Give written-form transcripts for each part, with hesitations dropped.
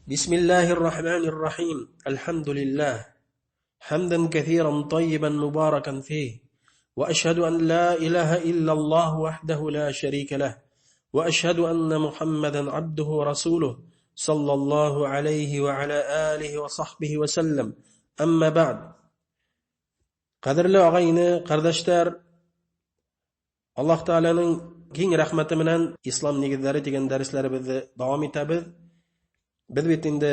بسم الله الرحمن الرحيم. الحمد لله حمدا كثيرا طيبا مباركا فيه، وأشهد أن لا إله إلا الله وحده لا شريك له، وأشهد أن محمدا عبده ورسوله صلى الله عليه وعلى آله وصحبه وسلم. أما بعد. Ҡәҙерле ағай-эне, ҡәрҙәштәр, Аллаһ Тәғәләнең киң рәхмәте менән Ислам нигеҙҙәре тигән дәресләребеҙҙе дауам итәбеҙ. Беҙ бит инде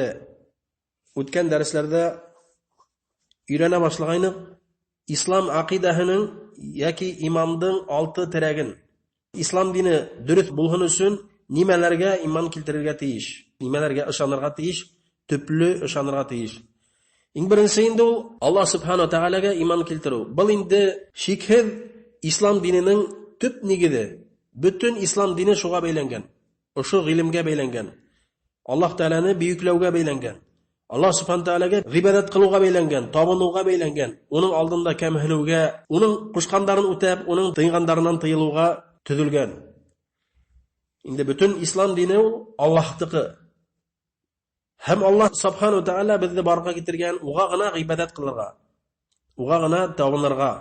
үткән дәресләрҙә өйрәнә башлағайныҡ Ислам аҡидаһының йәки имандың 6 терәген. Ислам дине дөрөҫ булһын өсөн нимәләргә иман килтерергә тейеш, нимәләргә ышанырға тейеш, төплө ышанырға тейеш. Иң беренсе инде ул Аллаһ Субхану Тәғәләгә иман килтереү. Был инде шикһеҙ Ислам диненең төп нигеҙе. Бөтөн Ислам дине шуға бәйләнгән, ошо ғилемгә бәйләнгән. Аллаһ Тәғәләне бөйөкләүгә бәйләнгән. Аллаһ Субхану Тәғәләгә ғибәҙәт ҡылыуға бәйләнгән, табыныуға бәйләнгән, уның алдында кәмһенеүгә, уның ҡушҡандарын үтәп, уның тыйғандарынан тыйылыуға төҙөлгән. Инде бөтөн Ислам дине ул Аллаһтыҡы. Һәм Аллаһ Субхану Тәғәлә беҙҙе барға китергән, уға ғына ғибәҙәт ҡылырға, уға ғына табынырға.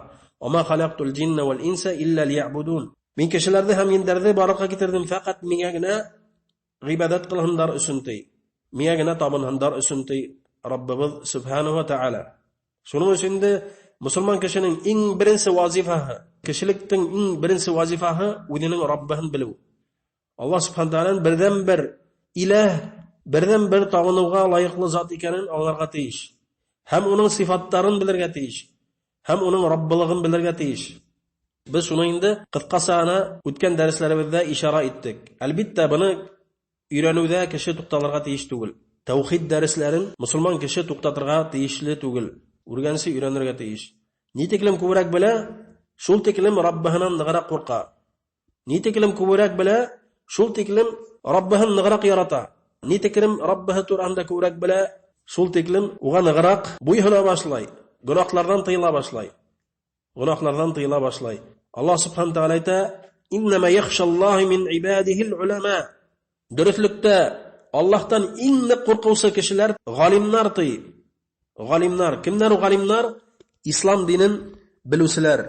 Ама халаҡтул джинна вал инса илля лиябудун. Мин кешеләрҙе һәм ендәрҙе барлыҡҡа китерҙем фәҡәт миңә генә ғибәҙәт ҡылһындар өсөн ти. Миңә генә табынһындар өсөн ти Раббыбыҙ Субхану ва Тәғәлә. Шуның өсөн инде мосолман кешенең иң беренсе вазифаһы, кешелектең иң беренсе вазифаһы үҙенең Раббыһын белеү. Аллаһ Субхану Тәғәләнең берҙән-бер иләһ, берҙән-бер табыныуға лайыҡлы зат икәнен аңларға тейеш. Һәм уның сифаттарын белергә тейеш. Һәм уның Раббылығын белергә тейеш. Беҙ шуны инде ҡыҫҡаса ғына үткән дәресләребеҙҙә ишара иттек. Әлбиттә, быны өйрәнеүҙә кеше туҡталырға тейеш түгел. Тәүхид дәресләрен мосолман кеше туҡтатырға тейешле түгел. Үргәнсе өйрәнергә тейеш. Ни тиклем күберәк белә, шул тиклем Раббыһынан нығыраҡ ҡурҡа. Ни тиклем күберәк белә, шул тиклем Раббыһын нығыраҡ ярата. Ни тиклем Раббыһы тураһында күберәк белә, шул тиклем уға нығыраҡ буйһона башлай, гөнаһларҙан тыйыла башлай. Гөнаһларҙан тыйыла башлай. Аллаһ Субхану Тәғәлә әйтә: «Иннама яхшаллаһу мин ибадихил улама». Дөрөҫлөктә Аллаһтан иң ныҡ ҡурҡыусы кешеләр ғалимнар ти. Ғалимнар. Кемдәр ул ғалимнар? Ислам динен белеүселәр.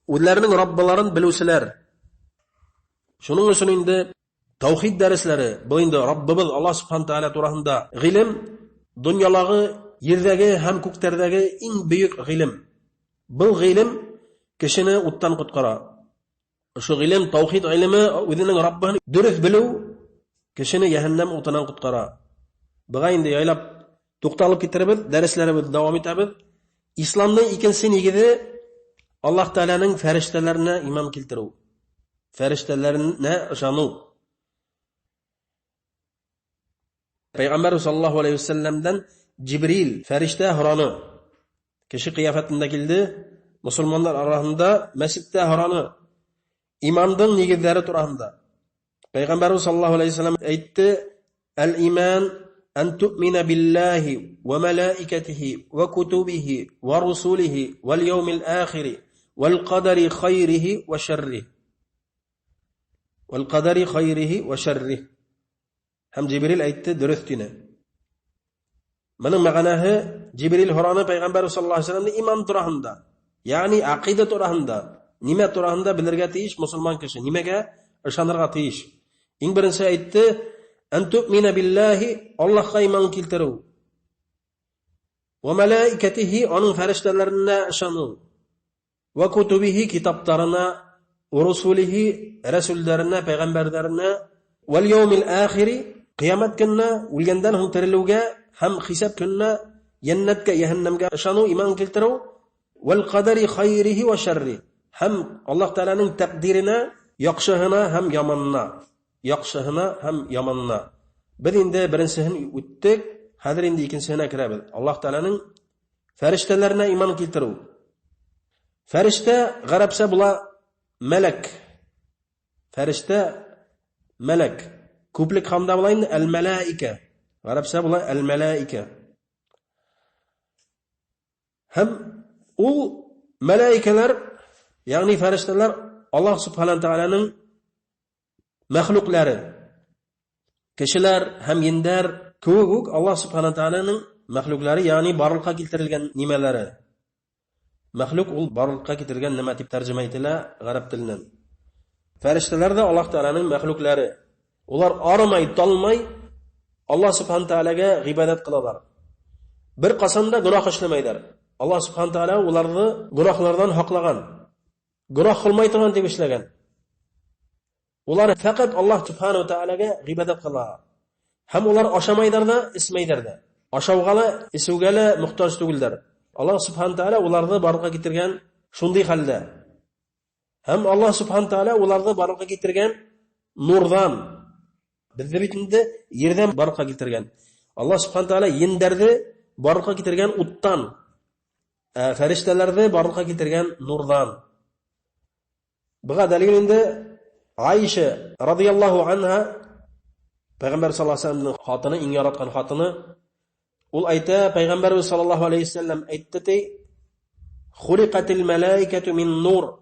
Үҙләренең Раббыларын белеүселәр. Шуның өсөн инде тәүхид дәресләре, был инде Раббыбыҙ Аллаһ Субхану Тәғәлә тураһында ғилем, донъялағы, ерҙәге һәм күктәрҙәге иң бөйөк ғилем. Был ғилем кешене уттан ҡотҡара. Ошо ғилем, тәүхид ғилеме, үҙенең Раббыһын дөрөҫ белеү кешене йәһәннәм утынан ҡотҡара. Быға инде яйлап туҡталып китербеҙ, дәресләребеҙҙе дауам итәбеҙ. Исламдың икенсе нигеҙе Аллаһ Тәғәләнең фәрештәләренә иман килтереү. Фәрештәләренә ышаныу. Пәйғәмбәр саллаллаһу алейһи вәсәлләмдән Джибрил фәрештә һораны. Кеше ҡиәфәтендә килде, мосолмандар араһында мәсеттә һораны. Имандың нигеҙҙәре тураһында. Пәйғәмбәр саллаллаһу алейһи вәсәлләм әйтте: Әл-иман ан ту'мина биллаһи ва малаикатиһи ва кутубиһи ва русулиһи вал яумил ахири вал ҡадари хайриһи ва шарриһи. Вал ҡадари хайриһи ва шарриһи. Һәм Джибрил әйтте, дөрөҫ тине. Бының мәғәнәһе, Джибрил һораны Пәйғәмбәр саллаллаһу алейһи вәсәлләмдән иман тураһында, ягъни аҡиҙа тураһында, нимә тураһында белергә тейеш мосолман кеше, нимәгә ышанырға тейеш. Иң беренсе әйтте, ан ту'мина биллаһи, Аллаһҡа иман килтереү. Ва малаикатиһи, уның фәрештәләренә ышаныу. Ва кутубиһи, китаптарына, ва русулиһи, рәсүлдәренә, пәйғәмбәрҙәренә, вал яумил ахири, ҡиәмәт көнөнә, үлгәндән һуң терелеүгә һәм хисап көнөнә, йәннәткә, йәһәннәмгә ышаныу, иман килтереү, вал ҡадари хайриһи ва шарри, һәм Аллаһ Тәғәләнең тәҡдиренә, яҡшыһына һәм яманына, яҡшыһына һәм яманына. Беҙ инде беренсеһен үттек, хәҙер инде икенсеһенә керәбеҙ. Аллаһ Тәғәләнең фәрештәләренә иман килтереү. Фәрештә ғәрәпсә була мәләк. Фәрештә мәләк. Күплек һанда була инде әл-мәләикә. Ғәрәпсә була әл-мәләикә. Һәм ул мәләикәләр, ягъни фәрештәләр Аллаһ Субханаһу ва Тәғәләнең мәхлуклары. Кешеләр һәм ендәр кеүек үк Аллаһ субхана тааляның мәхлуклары, ягъни барлыкка китерелгән нимәләре. Мәхлук ул барлыкка китерелгән нимә дип тәрҗемә ителә гарәп теленнән. Фәрештәләр дә Аллаһ Тааляның мәхлуклары. Улар арымай, талмай Аллаһ субхана тааляга гыйбадәт кылалар. Бер касан да гөнаһ эшләмәйләр. Аллаһ субхана тааля уларны гөнаһлардан һаклаган. Гөнаһ кылмай торган дип эшләгән. Улар фәкать Аллаһ субхана тааляга гыйбадәт кыла. Һәм улар ашамайлар да, эчмәйләр дә. Ашауга ла, эчүгә лә мохтаҗ түгелләр. Аллаһ субхана тааля уларны барлыкка китергән шундый хәлдә. Һәм Аллаһ субхана тааля уларны барлыкка китергән нурдан. Безне бит инде ердән барлыкка китергән. Аллаһ субхана тааля ендәрҙе барлыкка китергән уттан. Фәрештәләрҙе барлыкка китергән нурдан. Быға дәлил инде Айша радияллаһу анха, Пәйғәмбәр саллаллаһу алейһи вәсәлләмнең хатыны, иң яраткан хатыны, ул әйтә, Пәйғәмбәрбеҙ саллаллаһу алейһи вәсәлләм әйтте ти, хулиқатил малаикату мин нур,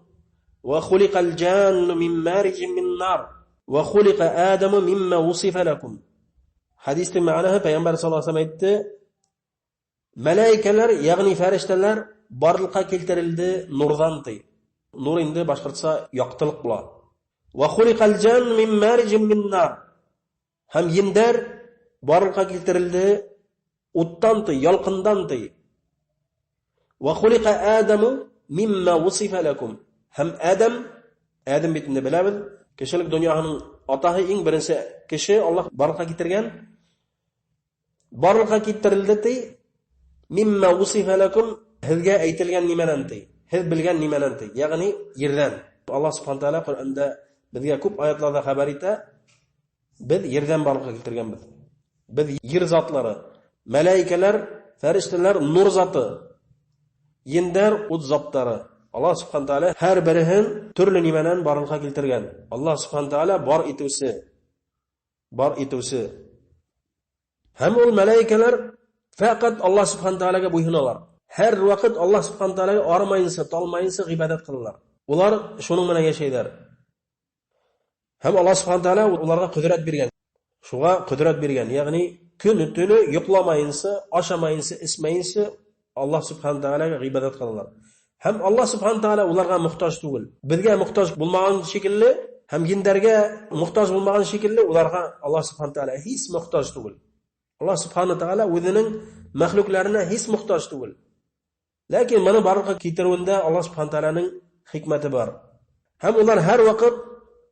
ва хулиқал жанну мин мариджин мин нар, ва хулиқа адаму мимма вусифа лакум. Хадистең мәғәнәһе, Пәйғәмбәр саллаллаһу алейһи вәсәлләм әйтте, мәләйкәләр, ягъни фәрештәләр барлыкка килтерелде нурдан ти. Нур инде башҡортса яҡтылыҡ була. Ва хулиқал жанну мин мариджин мин нар. Һәм ендәр барлыкка килтерелде уттан ти, ялҡындан ти. Ва хулиқа адаму мимма вусифа лакум. Һәм Адам, Адам бит инде беләбеҙ, кешелек донъяһының атаһы, иң беренсе кеше Аллаһ барлыкка китергән. Барлыкка китерелде ти, мимма вусифа лакум, һеҙгә әйтелгән нимәнән ти, һеҙ белгән нимәнән ти, ягъни ерҙән. Аллаһ субхана тааля Ҡөрьәндә беҙгә күп аятларҙа хәбәр итә, беҙ ерҙән барлыкка килтергәнбеҙ. Беҙ ер затлары, мәләйкәләр, фәрештәләр нур заты, ендәр ут заттары. Аллаһ субхана тааля һәр береһен төрлө нимәнән барлыкка килтергән. Аллаһ субхана тааля бар итеүсе, бар итеүсе. Һәм ул мәләйкәләр фәҡәт Аллаһ субхана тааляга буйһоналар. Һәр ваҡыт Аллаһ субхана тааляга арымайынса, талмайынса ғибәдәт ҡылалар. Улар шуның менән йәшәйҙәр. Һәм Аллаһ субхана тааля уларға ҡөҙрәт биргән. Шуға ҡөҙрәт биргән, ягъни көнө төнө йоҡламайынса, ашамайынса, эсмәйенсә Аллаһ субхана тааляга ғибәдәт ҡылалар. Һәм Аллаһ субхана тааля уларға мохтаж түгел. Беҙгә мохтаж булмаған шикелле, һәм ендәргә мохтаж булмаған шикелле, уларға Аллаһ субхана тааля һис мохтаж түгел. Аллаһ субхана тааля үҙенең мәхлукларына һис мохтаж түгел. Ләкин быны барлыҡҡа килтереүендә Аллаһ субхана тааляның хикмәте бар. Һәм улар һәр ваҡыт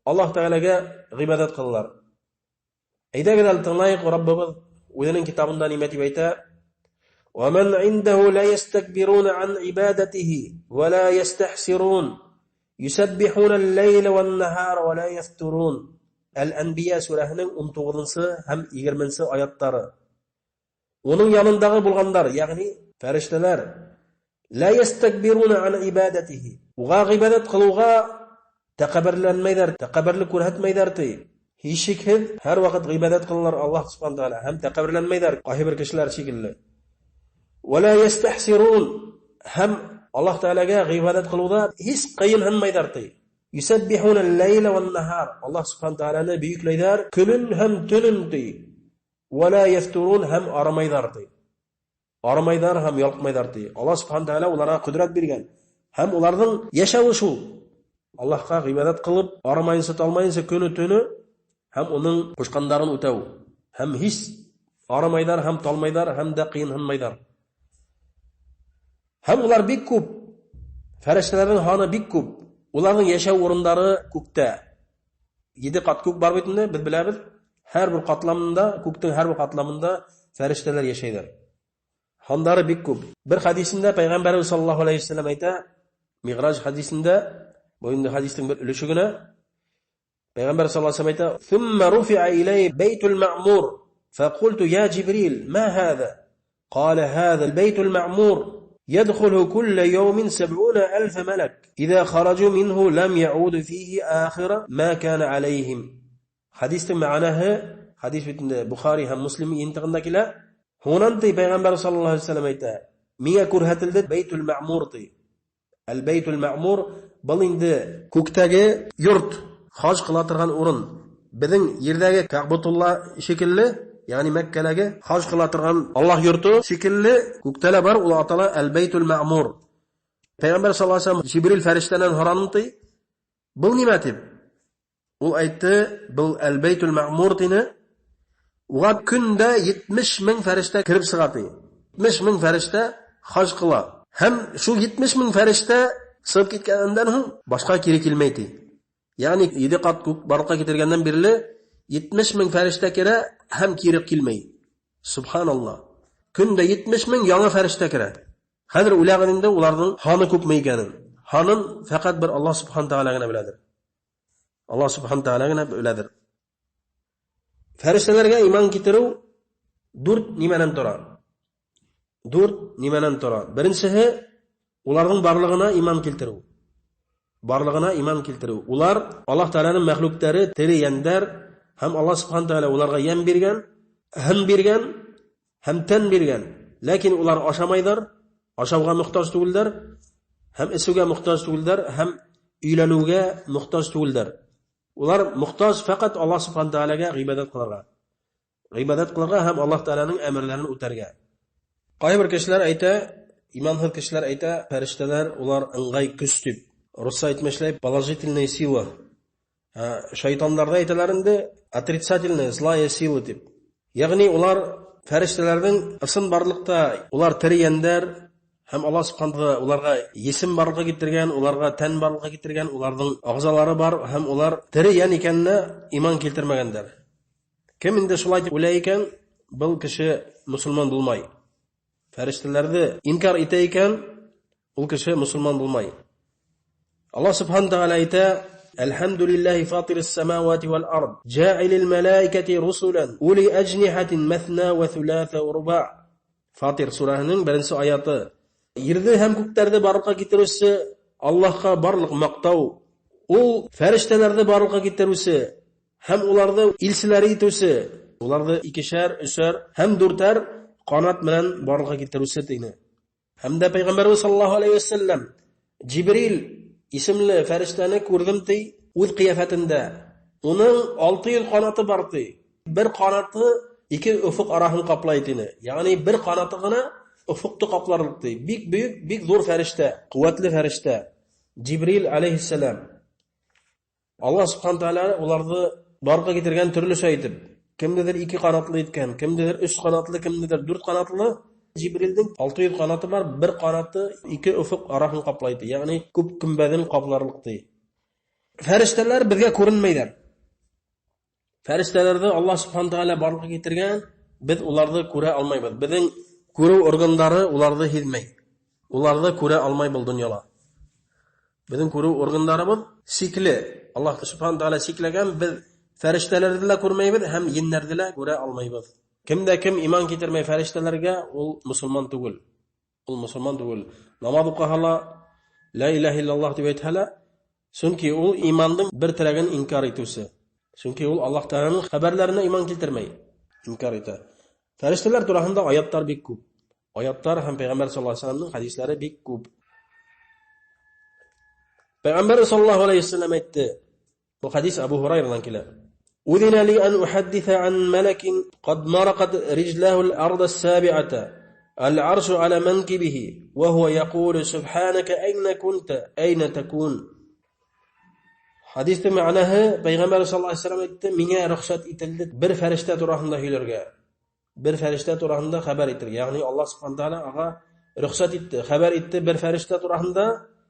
Аллаһ тааляга ғибәдәт ҡылалар. Әйҙәгеҙ әле тыңлайыҡ, Раббыбыҙ үҙенең китабында нимә тип әйтә? وَمَنْ عِنْدَهُ لَا يَسْتَكْبِرُونَ عَنْ عِبَادَتِهِ وَلَا يَسْتَحْسِرُونَ يُسَبِّحُونَ اللَّيْلَ وَالنَّهَارَ وَلَا يَفْتُرُونَ. Әл-Әнбия сүрәһенең 19 һәм 20 аяттары. Уның янындағы булғандар, ягъни фәрештәләр, ла ястакбируна ан ибадатихи. Уға ғибадәт ҡылыуға тәкәбберләнмәйҙәр, тәкәбберлек күрһәтмәйҙәр ти. Һис шикһеҙ һәр ваҡыт ғибадәт ҡылалар Аллаһ субхана тааля һәм тәкәбберләнмәйҙәр ҡайһы бер кешеләр шикелле. Ва ла ястахсирун. Һәм Аллаһ тааляга ғибадәт ҡылыуҙа һис ҡыйынһынмайҙар ти. Юсаббихуна ал-лайла ван-нахар. Аллаһ субхана тааляны бөйөкләйҙәр көнөн һәм төнөн ти. Ва ла яфтурун. Һәм арымайҙар ти. Арымайҙар һәм ялҡмайҙар ти. Аллаһ субхана тааля уларға ҡөҙрәт биргән. Һәм уларҙың йәшәүе шул. Аллаһҡа ғибадәт ҡылып, арымайынса, талмайынса көнө төнө һәм уның ҡушҡандарын үтәү. Һәм һис арымайҙар һәм талмайҙар һәм дә ҡыйынһынмайҙар. Һәм улар бик күп. Фәрештәләрҙең һаны бик күп. Уларҙың йәшәү урындары күктә. 7 ҡат күк бар бит инде, беҙ беләбеҙ. Һәр бер ҡатламында, күктең һәр бер ҡатламында фәрештәләр йәшәйҙәр. Һандары бик күп. Бер хадисендә Пәйғәмбәребеҙ саллаллаһу алейһи вәсәлләм әйтә, Миғраж хадисендә, был инде хадистең бер өлөшө генә. Пәйғәмбәр саллаллаһу алейһи вәсәлләм әйтә: "Thumma rufi'a ilay baytul ma'mur, faqultu ya Jibril, ma hada?" Qala hada al-baytul ma'mur يدخله كل يوم 70,000 ملك إذا خرجوا منه لم يعود فيه آخر ما كان عليهم. Хадистең мәғәнәһе, хадис бит инде Бухари һәм Муслим йыйынтығында килә. Һуңынан ти Пәйғәмбәр саллаллаһу алейһи вәсәлләм әйтә: "Миңә күрһәтелде Бәйтул Мәъмур ти." Әл Бәйтул Мәъмур был инде күктәге йорт, хаж ҡыла торған урын. Беҙҙең ерҙәге Кәғбәтулла шикелле ягъни Мәккәдәге хаж кыла торган Аллаһ йорты шикелле күктә лә бар, ул атала Әл-Бәйтул Мәъмур. Пәйгамбәр саллаллаһу алейһи ва саллям Җибрил фәрештәдән сорады, "Был нимә?" дип. Ул әйтте, "Был Әл-Бәйтул Мәъмур" дине. Уга көндә 70 мең фәрештә кереп чыга ди. 70 мең фәрештә хаж кыла. Һәм шул 70 мең фәрештә чыгып киткәннән соң башка кире килмәй ди. Ягъни 7 кат күк барлыкка китергәннән бирле 70 мең фәрештә керә һәм кире килмәй. Субханаллаһ. Көндә 70 мең яңа фәрештә керә. Хәзер уйлагын инде уларның һаны күпме икәнен. Һанын фәкать бер Аллаһ субхана тәгалә генә беләдер. Аллаһ субхана тәгалә генә беләдер. Фәрештәләргә иман китерү дүрт нимәдән тора? Дүрт нимәдән тора? Беренчеһе уларның барлыгына иман килтерү. Барлыгына иман килтерү. Улар Аллаһ Тәгаләнең мәхлуклары, тере йәндәр һәм Аллаһ субхана тәгалә уларга йән биргән, һәм биргән, һәм тән биргән. Ләкин улар ашамайдар, ашауга мохтаҗ түгелдәр, һәм эчүгә мохтаҗ түгелдәр, һәм өйләнүгә мохтаҗ түгелдәр. Улар мохтаҗ фәкать Аллаһ субхана тәгаләгә гыйбадәт кылырга. Гыйбадәт кылырга һәм Аллаһ Тәгаләнең әмерләрен үтәргә. Кайбер кешеләр әйтә, имансыз кешеләр әйтә, фәрештәләр улар ыңгай көч дип. Русча әйтмешләй, положительная сила. Шайтаннарда әйтәләр инде отрицательная, злая сила дип. Ягъни улар фәрештәләрнең ысын барлыкта улар тере йәндәр һәм Аллаһ субхана уларга есем барлыкка китергән, уларга тән барлыкка китергән, уларның агзалары бар һәм улар тере йән икәненә иман китермәгәндәр. Кем инде шулай дип уйлай икән, был кеше мусульман булмай. Фәрештәләрне инкар итә икән, ул кеше мусульман булмай. Аллаһ субхана тәгалә әйтә: "Әлхәмдүлиллаһи фатирис самавати вал ард, җаилил малаикати русулан, ули аҗнихатин масна ва суласа ва руба." Фатир сүрәһенең беренче аяты. Ерде һәм күкләрне барлыкка китерүче Аллаһка барлык мактау. Ул фәрештәләрне барлыкка китерүче һәм уларны илчеләре итүче, уларны икешәр, өчәр һәм дүртәр канат белән барлыкка китерүче дигән. Һәм дә Пәйгамбәрбез саллаллаһу алейһи ва саллям Җибрил исемле фәрештәне күрдем ди, үз кыяфәтендә. Уның 600 канаты бар ди. Бер канаты ике уфук арасын каплай дине. Ягъни бер канаты гына уфукты капларлык ди. Бик бөек, бик зур фәрештә, куәтле фәрештә. Җибрил алейһиссалам. Аллаһ субхана тәгалә уларны барлыкка китергән төрлечә итеп. Кемдедер ике канатлы иткән, кемдедер өч канатлы, кемдедер дүрт канатлы. Җибрилнең 600 канаты бар, бер канаты ике уфук арасын каплай ди. Ягъни күп күмбәден капларлык ди. Фәрештәләр безгә күренмәйләр. Фәрештәләрне Аллаһ субхана тәгалә барлыкка китергән, без уларны күрә алмайбыз. Безнең күрү органнары уларны һизмәй. Уларны күрә алмай бу дөньяда. Безнең күрү органнарыбыз сикле. Аллаһ субхана тәгалә сикләгән, без фәрештәләрне дә күрмәйбез һәм йиннәрне дә күрә алмайбыз. Кемдә кем иман китермәй фәрештәләргә, ул мусульман түгел. Ул мусульман түгел. Намаз укыса ла, ла илаһа иллаллаһ дип әйтсә лә, чөнки ул иманның бер терәген инкар итүче. Чөнки ул Аллаһ Тәгаләнең хәбәрләренә иман китермәй, инкар итә. Фәрештәләр турасында аятлар бик күп. Аятлар һәм Пәйгамбәр саллаллаһу алейһи ва саллямның хәдисләре бик күп. Пәйгамбәр саллаллаһу алейһи ва саллям әйтте. Бу хәдис Абу Һурайрадан килә. أذن لي أن أحدث عن ملك قد مرقت رجله الأرض السابعة العرش على منكبه وهو يقول سبحانك أين كنت أين تكون. Хәдистең мәғәнәһе Пәйғәмбәр саллаллаһу алейһи ва саллям әйтте, миңә рөхсәт ителде бер фәрештә тураһында һөйләргә, бер фәрештә тураһында хәбәр итергә. Ягъни Аллаһ субхана тәгалә аңа рөхсәт итте, хәбәр итте бер фәрештә тураһында,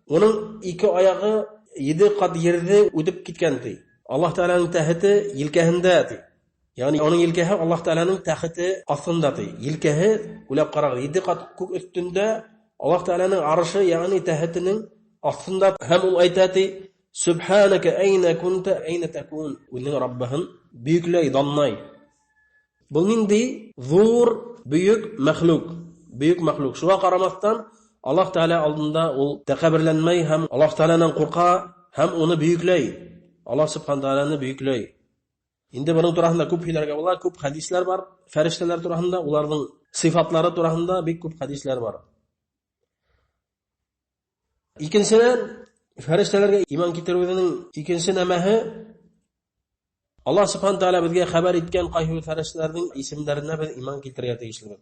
уның ике аягы 7 кат ерҙе үтеп киткән ди. Аллаһ Тәгаләнең тәхете елкәһендә ди. Ягъни уның елкәһе Аллаһ Тәгаләнең тәхете астында ди. Елкәһе уйлап карагыз, 7 кат күк өстендә Аллаһ Тәгаләнең аршы, ягъни тәхетенең астында һәм ул әйтә ди: Субханака айна кунта айна такун. Үзенең Раббыһын бөекләй, данлай. Был нинди зур, бөек мәхлук, бөек мәхлук. Шуңа карамастан Аллаһ Тәгалә алдында ул тәкәбберләнмәй һәм Аллаһ Тәгаләдән курка һәм уны бөекләй. Аллаһ субхана тәгаләне бөекләй. Инде буның турасында күп һөйләргә була, күп хәдисләр бар. Фәрештәләр турасында, уларның сыйфатлары турасында бик күп хәдисләр бар. Икенчедән, фәрештәләргә иман китерүнең икенче нәмәһе Аллаһ Субхана Тааля беҙгә хәбәр иткән ҡайһы бер фәрештәләрҙең исемдәренә беҙ иман килтерергә тейешлебеҙ.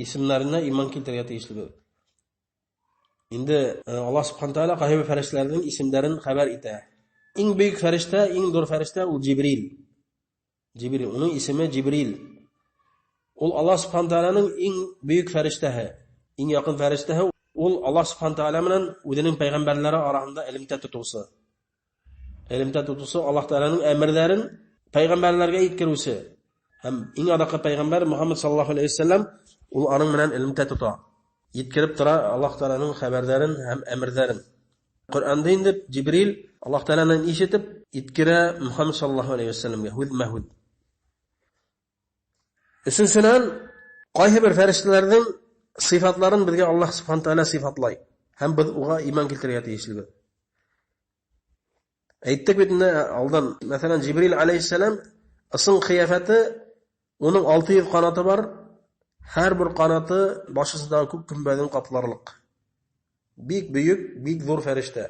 Исемдәренә иман килтерергә тейешлебеҙ. Инде Аллаһ Субхана Тааля ҡайһы бер фәрештәләрҙең исемдәрен хәбәр итә. Иң бөйөк фәрештә, иң ҙур фәрештә ул Джибрил. Джибрил, уның исеме Джибрил. Ул Аллаһ Субхана Тааляның иң бөйөк фәрештәһе, иң яҡын фәрештәһе. Ул Аллаһ Субхана Тааля менән үҙенең пәйғәмбәрләре араһында элемтә тотоусы. Элемтә тотоусы, Аллаһ Тааляның әмерҙәрен пәйғәмбәрләргә еткереүсе. Һәм иң аҙаҡҡы пәйғәмбәр Мөхәммәд саллаллаһу алейһи вәсәлләм, ул аның менән элемтә тота. Еткереп тора Аллаһ Тааляның хәбәрҙәрен һәм әмерҙәрен. Ҡөрьәнде инде Джибрил Аллаһ Таалядан ишетеп еткерә Мөхәммәд саллаллаһу алейһи вәсәлләмгә һүҙмә-һүҙ. Өсөнсөнән, ҡайһы бер фәрештәләрҙең сифатларын беҙгә Аллаһ Субхана Тааля сифатлай һәм беҙ уға иман килтерергә тейешлебеҙ. Әйттек бит инде алдан, мәҫәлән, Джибрил алейһиссәләм ысын ҡиәфәте, уның 600 ҡанаты бар, һәр бер ҡанаты башысындағы күк көмбәҙен ҡапларлыҡ. Бик бөйөк, бик ҙур фәрештә.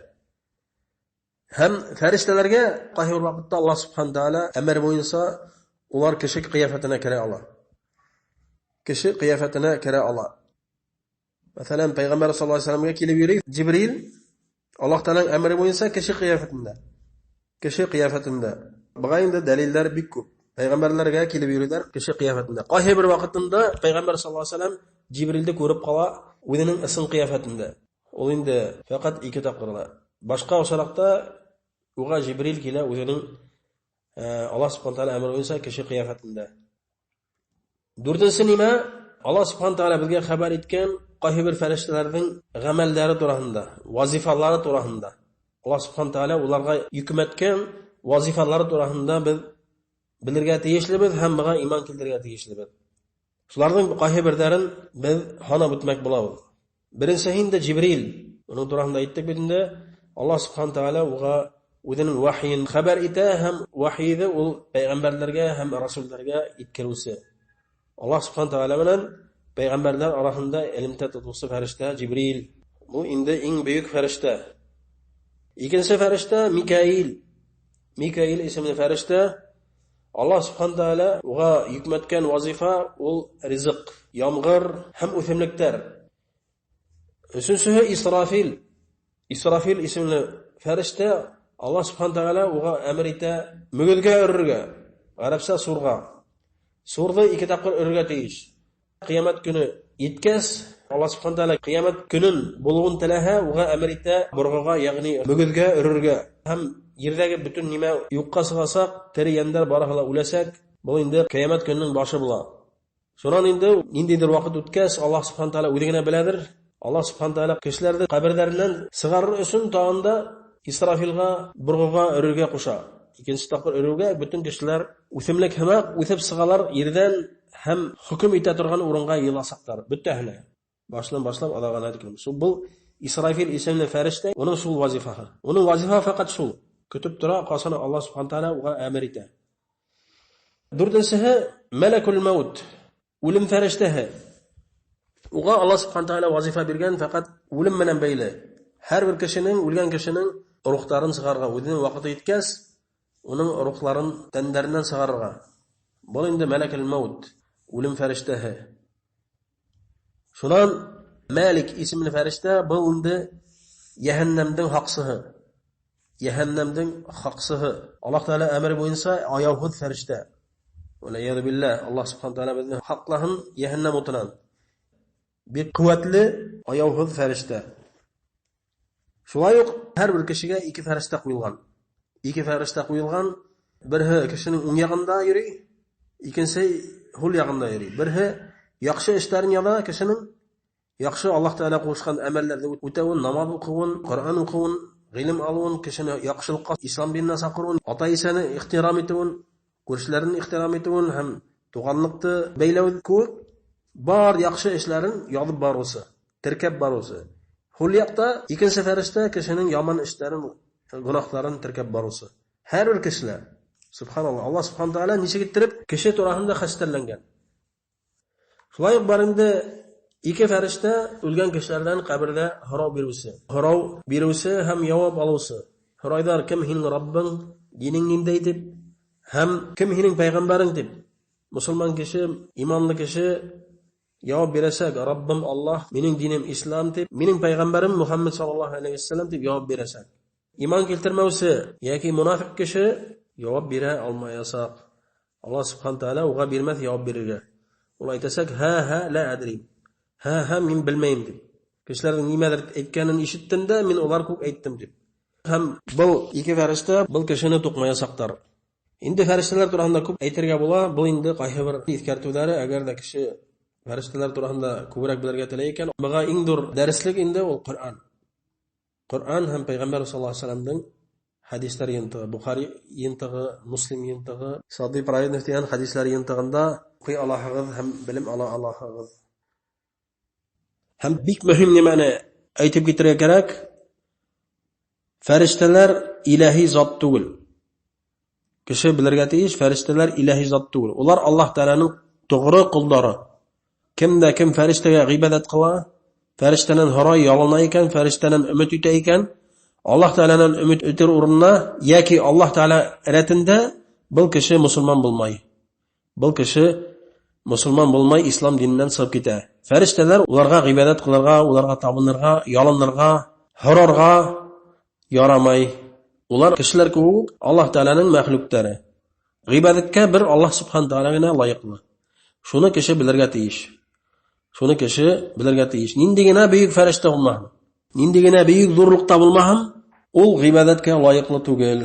Һәм фәрештәләргә ҡайһы бер ваҡытта Аллаһ Субхана Тааля әмер буйынса улар кеше ҡиәфәтенә керә ала. Кеше ҡиәфәтенә керә ала. Мәҫәлән, Пәйғәмбәр саллаллаһу алейһи вәсәләмгә килеп йөрөй Джибрил, Аллаһ Тааляның әмере буйынса кеше ҡиәфәтендә. Кеше ҡиәфәтендә. Быға инде дәлилдәр бик күп. Пәйғәмбәрләргә килеп йөрөйҙәр кеше ҡиәфәтендә. Ҡайһы бер ваҡытында Пәйғәмбәр саллаллаһу алейһи вәсәләм Джибрилде күреп ҡала үҙенең ысын ҡиәфәтендә. Ул инде фәҡәт ике тапҡыр ғына. Башҡа осраҡта уға Джибрил килә үҙенең Аллаһ Субхана Тааля әмере буйынса кеше ҡиәфәтендә. Дүртенсе нимә? Аллаһ Субхана Тааля беҙгә хәбәр иткән ҡайһы бер фәрештәләрҙең ғәмәлдәре тураһында, вазифалары тураһында. Аллаһ Субхана Тааля уларға йөкмәткән вазифалары тураһында беҙ белергә тейешлебеҙ һәм быға иман килтерергә тейешлебеҙ. Шуларҙың ҡайһы берҙәрен беҙ һанап үтмәк булабыҙ. Беренсеһе инде Джибрил. Уның тураһында әйттек бит инде. Аллаһ Субхана Тааля уға үҙенең вахийын хәбәр итә һәм вахийҙы ул пәйғәмбәрләргә һәм расулдәргә еткереүсе. Аллаһ Субхана Тааля менән пәйғәмбәрләр араһында элемтә тотоусы фәрештә Джибрил. Был инде иң бөйөк фәрештә. Икенсе фәрештә Микаил. Микаил исемле фәрештә. Аллаһ Субхана Тааля уға йөкмәткән вазифа ул ризыҡ, ямғыр һәм үҫемлектәр. Өсөнсөһө Исрафил. Исрафил исемле фәрештә. Аллаһ Субхана Тааля уға әмер итә мөгөҙгә өрөргә, ғәрәпсә сурға. Сурҙы ике тапҡыр өрөргә тейеш. Ҡиәмәт көнө еткәс, Аллаһ Субхана Тааля ҡиәмәт көнөн булыуын теләһә, уға әмер итә борғоға, йәғни мөгөҙгә өрөргә. Һәм ерҙәге бөтөн нимә юҡҡа сығасаҡ, тере йәндәр барыһы ла үләсәк. Был инде ҡиәмәт көнөнөң башы була. Шунан инде ниндәйҙер ваҡыт үткәс, Аллаһ Субхана Тааля үҙе генә беләҙер. Аллаһ Субхана Тааля кешеләрҙе ҡәберҙәренән сығарыр өсөн тағын да Исрафилға борғоға өрөргә ҡуша. Икенсе тапҡыр өрөүгә бөтөн кешеләр үҫемлек һымаҡ үҫеп сығалар ерҙән һәм хөкөм итә торған урынға йыйыласаҡтар бөтәһенә. Башынан башлап аҙағына тиклем. Шул был Исрафил исемле фәрештә, уның шул вазифаһы. Уның вазифаһы фәҡәт шул. Көтөп тора, ҡасан Аллаһ Субхана Тааля уға әмер итә. Дүртенсеһе Мәләкул Мәүт, үлем фәрештәһе. Уға Аллаһ Субхана Тааля вазифа биргән фәҡәт үлем менән бәйле. Һәр бер кешенең, үлгән кешенең рухтарын сығарырға, үҙенең ваҡыты еткәс, уның рухларын тәндәренән сығарырға. Был инде Мәләкул Мәүт, үлем фәрештәһе. Шунан Мәлик исемле фәрештә, был инде йәһәннәмдең һаҡсыһы. Йәһәннәмдең һаҡсыһы. Аллаһ Тааля әмере буйынса аяуһыҙ фәрештә. Вәлиәҙу билләһ, Аллаһ Субхана Тааля беҙҙе һаҡлаһын йәһәннәм утынан. Бик ҡеүәтле, аяуһыҙ фәрештә. Шулай уҡ һәр бер кешегә ике фәрештә ҡуйылған. Ике фәрештә ҡуйылған. Береһе кешенең уң яғында йөрөй, икенсе һул яғында йөрөй. Береһе яҡшы эштәрен яҙа кешенең, яҡшы Аллаһ Тааля ҡушҡан әмәлләрҙе үтәүен, намаҙ уҡыуын, Ҡөрьән уҡыуын, ғилем алыуын, кешене яҡшылыҡҡа, ислам диненә саҡырыуын, ата-әсәне ихтирам итеүен, күршеләрен ихтирам итеүен һәм туғанлыҡты бәйләү кеүек бар яҡшы эшләрен яҙып барыусы, теркәп барыусы. Һул яҡта икенсе фәрештә кешенең яман эштәрен, гөнаһларын теркәп барыусы. Һәр бер кешеләр, субханаллаһ, Аллаһ Субхана Тааля нисек иттереп кеше тураһында хәстәрләнгән. Шулай уҡ бар инде ике фәрештә үлгән кешеләрҙән ҡәберҙә һорау биреүсе. Һорау биреүсе һәм яуап алыусы. Һорайҙар, кем һинең Раббың, динең ниндәй дип, Һәм кем һинең пәйғәмбәрең дип, мосолман кеше, иманлы кеше яуап бирәсәк, Раббым Аллаһ, минең динем ислам дип, минең пәйғәмбәрем Мухаммед саллаллаһу алейһи вәсәлләм дип яуап бирәсәк. Иман килтермәүсе йәки мунафиҡ кеше яуап бирә алмаясаҡ. Аллаһ субхана тааля уға бирмәҫ яуап бирергә. Ул әйтәсәк, һә, һә, лә әдри. Һә, һә, мин белмәйем дип. Кешеләрҙең нимәлер әйткәнен ишеттем дә, мин улар күк әйттем дип. Һәм был ике фәрештә был кешене туҡмаясаҡтар. Инде фәрештәләр тураһында күп әйтергә була. Был инде ҡайһы бер иҫкәртеүҙәре, әгәр ҙә кеше фәрештәләр тураһында күберәк белергә теләй икән, быға иң ҙур дәреслек инде ул Ҡөрьән. Ҡөрьән һәм Пәйғәмбәр саллаллаһу алейһи вәсәләмдең хәдистәр йыйынтығы, Бухари йыйынтығы, Муслим йыйынтығы, Сады праведных тигән хәдисләр йыйынтығында уҡый алаһығыҙ һәм белем ала алаһығыҙ. Һәм бик мөһим нәмәне әйтеп китергә кәрәк. Фәрештәләр илаһи зат түгел. Кеше белергә тейеш, фәрештәләр илаһи зат түгел. Улар Аллаһ Тәғәләнең тоғро ҡолдары. Кем дә кем фәрештәгә ғибәдәт ҡыла, фәрештәнән һорай, ялына икән, фәрештәнән өмөт итә икән, Аллаһ Тәғәләнән өмөт итер урынына йәки Аллаһ Тәғәлә рәтендә был кеше мосолман булмай. Был кеше мосолман булмай, ислам диненнән сығып китә. Фәрештәләр уларға ғибәдәт ҡылырға, уларға табынырға, ялынырға, һорарға ярамай. Улар кешеләр кеүек Аллаһ Тәғәләнең мәхлүктәре. Ғибәҙәткә бер Аллаһ Субхана Тәғәлә генә лайыҡлы. Шуны кеше белергә тейеш. Шуны кеше белергә тейеш. Ниндәй генә бөйөк фәрештә булмаһын, ниндәй генә бөйөк ҙурлыҡта булмаһын, ул ғибәҙәткә лайыҡлы түгел.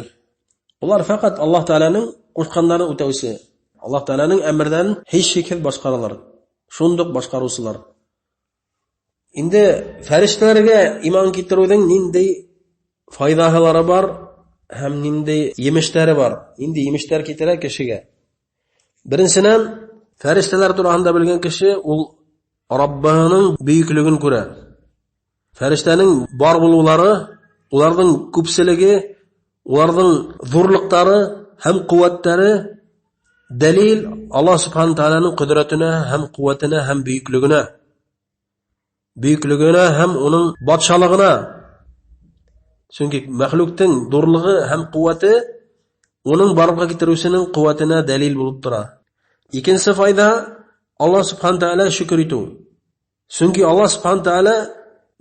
Улар фәҡәт Аллаһ Тәғәләнең ҡушҡандарын үтәүсе. Аллаһ Тәғәләнең әмерҙәрен һис шикһеҙ башҡаралар. Шундуҡ башҡарыусылар. Инде фәрештәләргә иман килтереүҙең ниндәй файҙаһылары бар һәм ниндәй емештәре бар? Ниндәй емештәр китерә кешегә? Беренсенән, фәрештәләр тураһында белгән кеше ул Раббыһының бөйөклөгөн күрә. Фәрештәнең бар булыулары, уларҙың күпселеге, уларҙың ҙурлыҡтары һәм ҡеүәттәре дәлил Аллаһ Субхана Тәғәләнең ҡөҙрәтенә һәм ҡеүәтенә һәм бөйөклөгөнә. Бөйөклөгөнә һәм уның батшалығына. Сөнки мәхлүктең ҙурлығы һәм ҡеүәте уның барлыҡҡа килтереүсенең ҡеүәтенә дәлил булып тора. Икенсе файҙа Аллаһ Субхана Тәғәлә шөкөр итеү. Сөнки Аллаһ Субхана Тәғәлә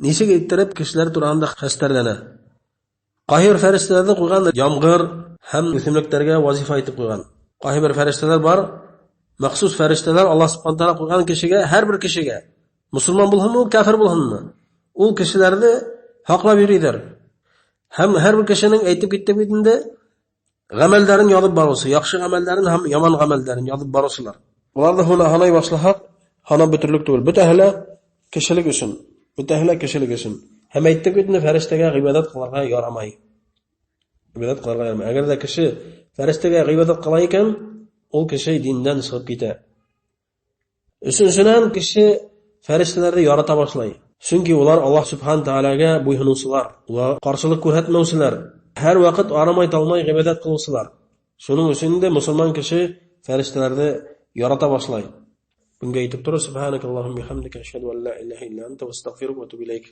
нисек иттереп кешеләр тураһында хәстәрләнә. Ҡайһы бер фәрештәләрҙе ҡуйған ямғыр һәм үҫемлектәргә вазифа итеп ҡуйған. Ҡайһы бер фәрештәләр бар, махсус фәрештәләр Аллаһ Субхана Тәғәлә ҡуйған кешегә, һәр бер кешегә, мосолман булһынмы ул, кафир булһынмы, ул кешеләрҙе һаҡлап йөрөйҙәр. Һәм һәр бер кешенең әйтеп киттек бит инде, ғәмәлдәрен яҙып барыусы, яҡшы ғәмәлдәрен һәм яман ғәмәлдәрен яҙып барыусылар. Уларҙы һанай башлаһаҡ, һанап бөтөрлөк түгел. Бөтәһе лә кешелек өсөн, бөтәһе лә кешелек өсөн. Һәм әйттек бит инде, фәрештәгә ғибәҙәт ҡылырға ярамай. Ғибәҙәт ҡылырға ярамай. Әгәр ҙә кеше фәрештәгә ғибәҙәт ҡыла икән, ул кеше диндән сығып китә. Өсөнсөнән, кеше фәрештәләрҙе ярата башлай. Сөнки улар Аллаһ Субхана Тәғәләгә буйһоноусылар, улар ҡаршылыҡ күрһәтмәүселәр, һәр ваҡыт арымай-талмай ғибәҙәт ҡылыусылар. Шуның өсөн дә мосолман кеше фәрештәләрҙе ярата башлай. Бөнгә әйтеп тороп, субханакаллахумма бихамдика ашһаду ан ла илаһа илля анта астағфирука ва атубу илайк.